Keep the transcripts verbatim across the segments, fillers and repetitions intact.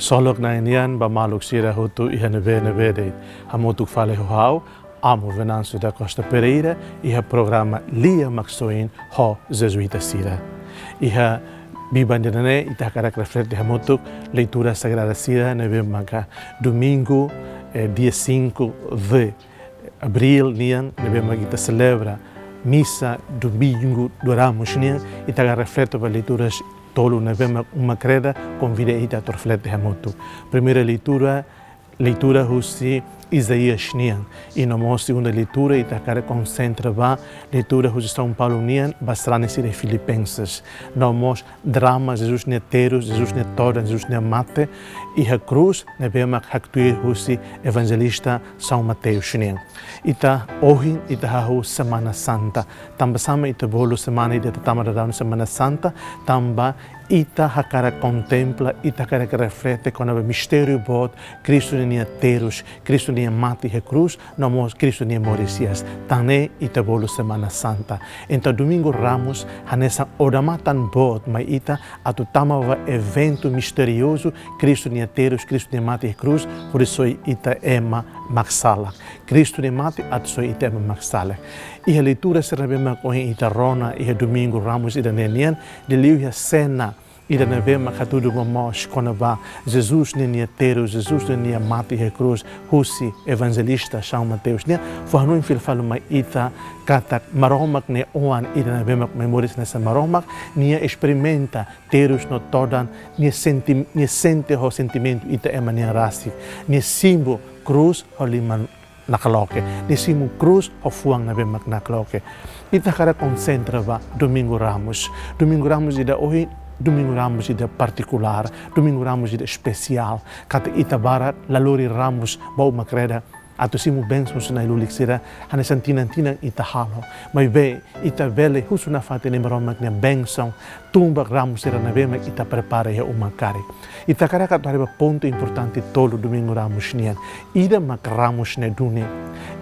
Ksolok Na'i nian ba maluk sira hotu iha ne'ebé-ne'ebé de'it. Hamutuk fali ho ha'u, Amo Venâncio da Costa Pereira, iha programa Lia Maksoin ho Jezuita sira. Iha biban ida-ne'e ita hakarak reflete hamutuk leitura sagrada sira ne'ebé maka domingu, eh, dia cinco de abril nian, ne'ebé maka ita selebra misa domingu do Ramos nian, ita hakarak reflete ba leituras tolu ne'ebé mak Uma Kreda konvida ita atu reflete hamutuk. Primeira leitura, leitura husi Isaías nian. I no mós segunda leitura, ita hakarak konsentra ba leitura husi São Paulo nian ba sarani sira Filipenses. No mós drama Jesus nia terus, Jesus nia todan, Jesus nia mate iha krús, ne'ebé mak haktuir husi evanjelista São Mateus nian. Ita ohin, ita hahú Semana Santa. Tanba sá mak ita bolu semana ida ita tama daudaun Semana Santa, tanba ita hakarak kontempla, ita hakarak reflete kona-ba mistériu boot, Kristu nia terus, Kristu nia mate iha krús, no mós Kristu nia moris hi'as. Tan ne'e ita bolu Semana Santa. Entaun Domingu Ramos hanesan odamatan boot mai ita atu tama ba eventu misteriozu, Kristu nia terus, Kristu nia mate iha krús, hodi soi ita ema mak sala. Kristu nia mate atu soi ita ema mak sala. Iha leitura sira ne'ebé mak ohin ita rona iha Domingu Ramos ida-ne'e nian, liuliu iha sena ida ne'ebé mak hatudu momoos kona-ba Jesus ninia terus, Jesus ninia mate iha krús, husi evanjelista São Mateus nian, fó hanoin fila fali mai ita katak Maromak nia Oan ida ne'ebé mak mai moris hanesan Maromak, nia esperimenta terus no todan, nia senti-, nia sente ho sentimentu ita ema nian rasik, nia simu krús ho liman nakloke, nia simu krús ho fuan ne'ebé mak nakloke. Ita hakarak konsentra ba Domingu Ramos. Domingu Ramos ida ohin, Domingu Ramos ida partikulár, Domingu Ramos ida espesiál. Katak ita barak la lori ramos ba Uma Kreda atu simu bensaun husi nai-lulik sira, hanesan tinan-tinan ita halo. Maibé, ita bele husu nafatin Maromak nia bensaun, tun ba ramos sira ne'ebé mak ita prepara iha uma karik. Ita hakarak atu haree ba pontu importante tolu Domingu Ramos nian. Ida mak ramos ne'e duni.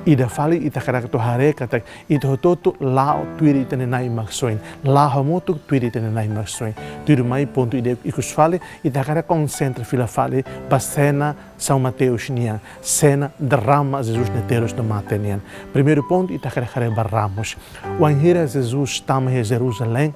Ida fali ita hakarak atu haree katak ita hotu-hotu la'o tuir ita-nia Na'i Maksoin. La'o hamutuk tuir ita-nia Na'i Maksoin. Tuirmai pontu ida ikus fali, ita hakarak konsentra fila fali ba sena São Mateus nian, sena drama Jesus nia terus no mate nian. Primeiru pontu, ita hakarak haree ba ramos. Wainhira Jesus tama iha Jeruzalein,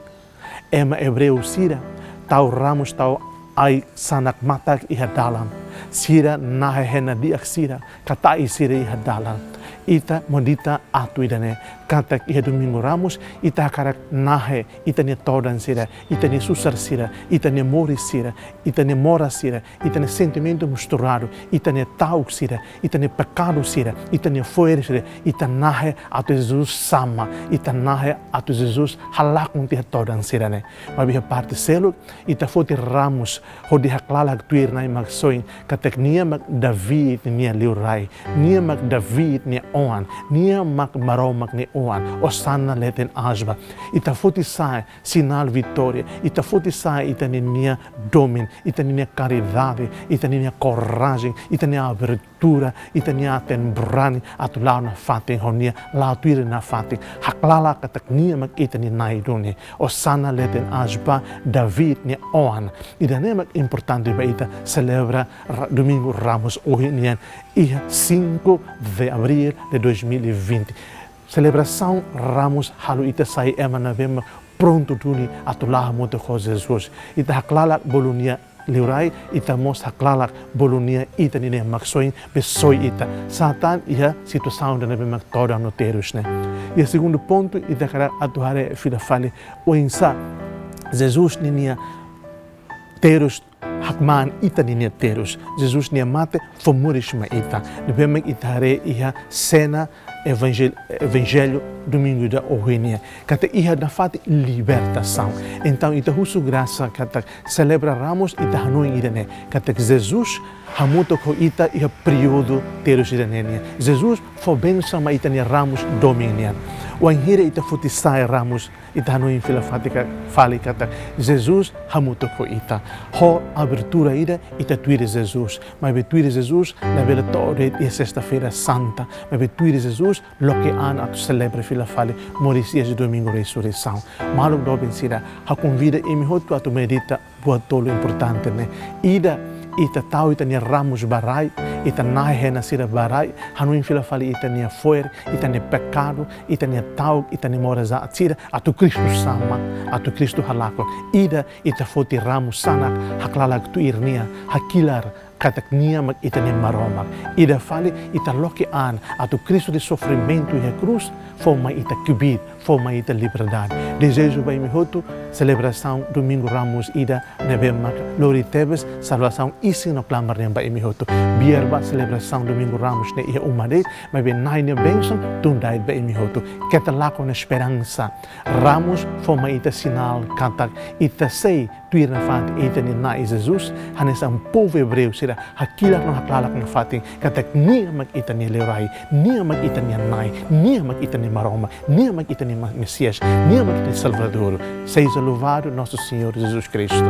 ema ebreu sira tau ramos, tau ai-sanak matak iha dalan. Sira nahe hena di'ak sira, katai sira iha dalan. Ita medita atu ida-ne'e, katak iha Domingu Ramos, ita hakarak nahe ita-nia todan sira, ita-nia susar sira, ita-nia moris sira, ita-nia moras sira, ita-nia sentimentu misturadu, ita-nia ta'uk sira, ita-nia pekadu sira, ita-nia fo'er sira, ita nahe atu Jesus sama, ita nahe atu Jesus halakon tiha todan sira-ne'e. Maibé iha parte seluk, ita foti ramos hodi haklalak tuir Na'i Maksoin, katak nia mak David nia liurai, nia mak David nia oan, nia mak Maromak nia oan, Osana leten aas ba. Ita foti sa'e sinál vitória, ita foti sa'e ita-nia domin, ita-nia karidade, ita-nia korajen, ita-nia abertura, ita-nia aten-brani atu la'o nafatin ho nia, la'o tuir nafatin, haklalak katak nia mak ita-nia Na'i duni. Osana leten aas ba David nia oan. Ida-ne'e mak importante ba ita selebra ra-, Domingu Ramos ohin nian, iha cinco de abril de dois mil e vinte. Selebrasaun Ramos halo ita sai ema ne'ebé mak prontu duni atu la'o hamutuk ho Jesus. Ita haklalak bolu nia liurai, ita mós haklalak bolu nia ita-nia Na'i Maksoin, be soi ita. Sá tan iha situasaun ida ne'ebé mak todan no terus ne'e. Iha segundu pontu, ita hakarak atu haree fila fali oinsá Jesus ninia terus hakmaan ita ninia terus. Jesus nia mate fó moris mai ita. Ne'ebé mak ita haree iha sena evanjel-, evanjellu Domingu ida ohin nian. Katak iha nafatin libertasaun. Entaun ita husu grasa katak selebra Ramos ita hanoin ida-ne'e. Katak Jesus hamutuk ho ita iha períodu terus ida-ne'e nian. Jesus fó bensaun mai ita-nia ramos domin nian. Wainhira ita foti sa'e ramos, ita hanoin fila fali ka-, fali katak Jesus hamutuk ho ita. Ho abertura ida, ita tuir Jesus. Maibé tuir Jesus labele to'o de'it iha Sesta-feira Santa. Maibé tuir Jesus loke an atu selebra fila fali moris hi'as Domingu Resureisaun. Maluk doben sira, ha'u konvida imi hotu atu medita buat tolu importante ne'e. Ida, Ita tau ita-nia ramus ba rai, ita nahe hena sira ba rai, hanoin fila fali ita-nia fo'er, ita-nia pekadu, ita-nia ta'uk, ita-nia moras-aat sira, atu Kristu sama, atu Kristu halakon. Ida ita foti ramus sanak, haklalak tuir nia, hakilar katak nia mak ita-nia Maromak. Ida fali ita loke an, atu Kristu nia sofrimentu iha krús, fó mai ita kbiit, fó mai ita liberdade. Dezeju ba imi hotu, selebrasaun Domingu Ramus ida ne'ebé mak lori tebes, salvasaun isin no klamar nian ba imi hotu. Biar ba selebrasaun Domingu Ramus ne'e iha uma de'it, maibé Na'i nia bensaun tun da'et ba imi hotu. Keta lakon esperansa. Ramus fó mai ita sinál katak ita sei tuir nafatin ita-nia Na'i Jesus, hanesan povu ebreu sira hakilar no haklalak nafatin katak nia mak ita-nia Liurai, nia mak ita-nia Na'i, nia mak ita-nia Maromak, nia mak ita-nia Ma-, Mesias, nia mak ita-nia Salvadór. Seja louvado nosso Senhor Jesus Cristo.